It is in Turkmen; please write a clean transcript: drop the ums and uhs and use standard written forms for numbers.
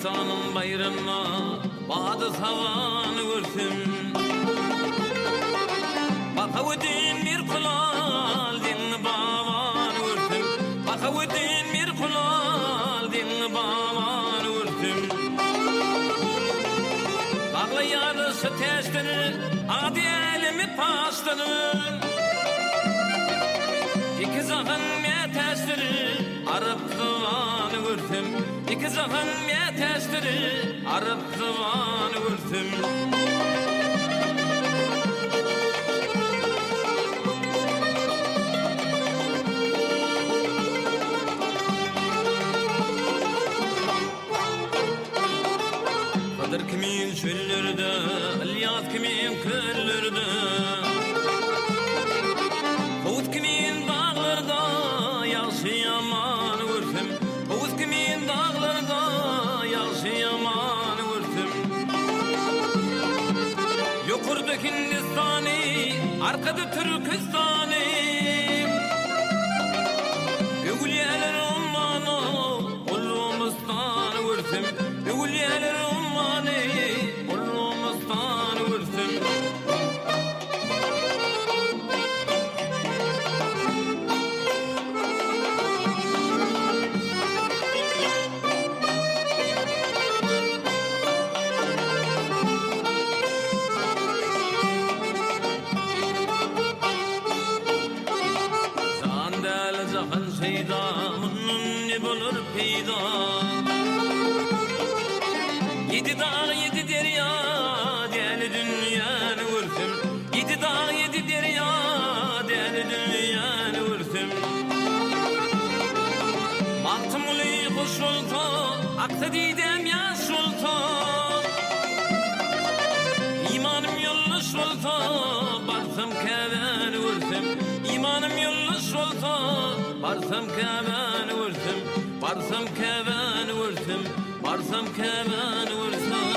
Türküstanyň baýrynda bady sabany görsem. Bahaweddin bir kulal deňli babany görsem. Bahaweddin bir kulal deňli babany görsem. Baglaýar şu täçden, ady älemi paşdan. Iki jahan mätäçdir, arap zybany görsem. Iki jahan mätäçdir, arap zybany görsem. Hydyr kimin çöllerde, Ylýas kimin köllerde, Howuz kimin daglarda ýagşy-ýamany görsem, Howuz kimin daglarda ýagşy-ýamany görsem. Ýokarda Hindistany, arkada Türküstany, Öwülýäler ummany, Ulumystany görsem, Öwülýäler ummany, Ulumystany görsem. Jan däl jahan şeýda, mundan ne bolar peýda? Ýedi dag, ýedi derýa, däli dünýäni görsem, Ýedi dag, ýedi derýa, däli dünýäni görsem. Magtymguly hoş bolsa, aksa didäm ýaş bolsa, Imanym ýoldaş bolsa, barsam Käbäni görsem, Imanym ýoldaş bolsa, barsam Käbäni görsem, Barsam Käbäni görsem, barsam Käbäni görsem.